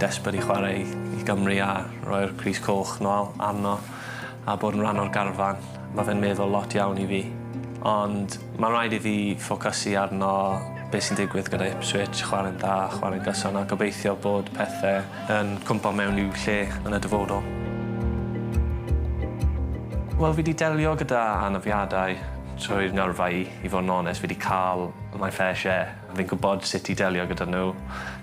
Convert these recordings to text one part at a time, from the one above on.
desperate i chwarae i Gymru a roi'r crys coch nôl arno a bod yn rhan o'r garfan. Ma' fe'n meddwl lot iawn i fi. Ond ma' raid i fi ffocysu arno be' sy'n digwydd gyda Ipswich, chwarae'n dda, chwarae'n gyson a gobeithio bod pethe yn cwmpo mewn i'w lle yn y dyfodol. Wel fi 'di delio gyda anafiadau trwy'r ngyrfa i, i fod yn onest fi 'di ca'l my fair share. Fi'n gwbod sut i delio gyda nhw,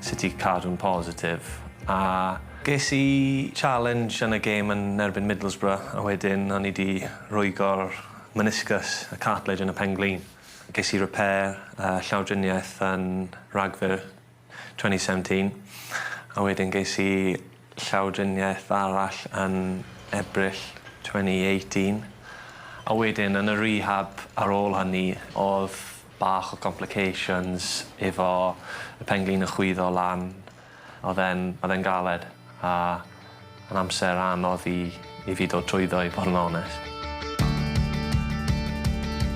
sut i cadw'n positif a ges i challenge yn y gêm yn erbyn Middlesbrough a wedyn o'n i 'di rwygo'r meniscus, y cartilage yn y pen-glin. Ges i repair llawdriniaeth yn Rhagfyr 2017 a wedyn ges i llawdriniaeth arall yn Ebrill 2018 a wedyn yn y rehab ar ôl hynny o'dd bach o complications efo y penglin yn chwyddo lan. O'dd e'n o'dd e'n galed a yn amser anodd i i fi dod trwyddo i fod yn onest.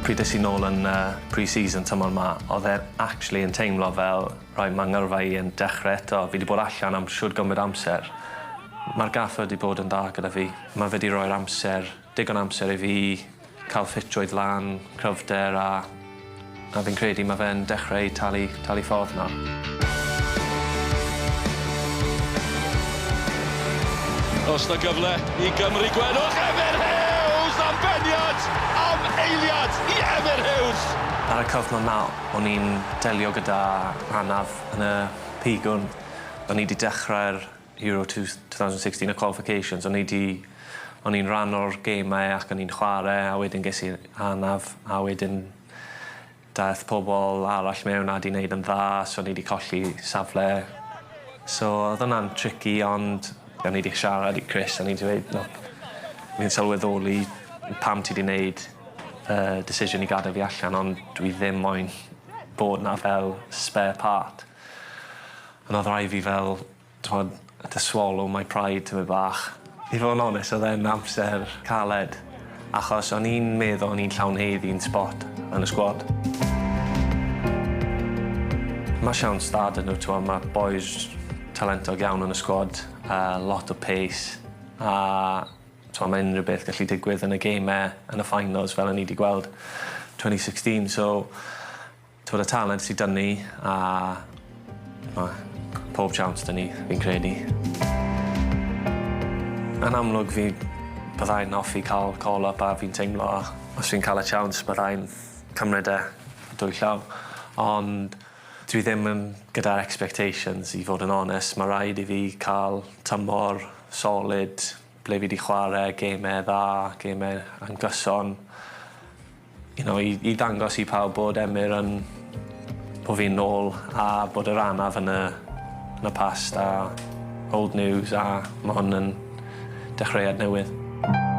Pryd es i nôl yn yy pre-season tymor 'ma o'dd e actually yn teimlo fel reit ma' ngyrfa i yn dechre eto. Fi 'di bod allan am shwd gymint o amser. Ma'r gaffer 'di bod yn dda gyda fi. Ma' fe 'di roi'r amser digon o amser i fi ca'l ffitrwydd lan, cryfder a a fi'n credu ma' fe'n dechreu talu talu ffordd nawr. Oes 'na gyfle i Gymru gwelwch Emyr Huws am beniad am eiliad i Emyr Huws! Ar y cyfnod 'na o'n i'n delio gyda anaf yn y pigwn. O'n i 'di dechre'r Euro 2016 y qualifications o'n i 'di o'n i'n rhan o'r gemau ac o'n i'n chware a wedyn ges i anaf a wedyn daeth pobol arall mewn a 'di neud yn dda so o'n i 'di colli safle. So o'dd wnna'n tricky ond o'n i 'di siarad i Chris a o'n i 'di dweud look fi'n sylweddoli pam ti 'di neud y decision i gadel fi allan ond dwi ddim moyn bod 'na fel spare part. On' o'dd rai' fi fel t'mod to swallow my pride tymed bach. I fod yn onest o'dd e'n amser caled achos o'n i'n meddwl o'n i'n llawn haeddu un spot yn y sgwad. Ma' siawns dda 'da nw t'mo' ma' bois talentog iawn yn y sgwad a lot o pace a t'mo' ma' unryw beth gallu digwydd yn y geme yn y finals fel o'n ni 'di gweld 2016 so T'mod y talent sy 'da ni a ma' pob chance 'da ni fi'n credu. Yn amlwg fi byddai'n offi ca'l call up a fi'n teimlo os fi'n ca'l y chance byddai'n cymryd e dwy llaw ond dwi ddim yn gyda'r expectations i fod yn onest ma' raid i fi ca'l tymor solid ble fi 'di chware geme dda geme yn gyson. You know i i dangos i pawb bod Emyr yn bo' fi'n nôl a bod yr anaf yn y yn y past a old news a ma' hwn yn dechreuad newydd.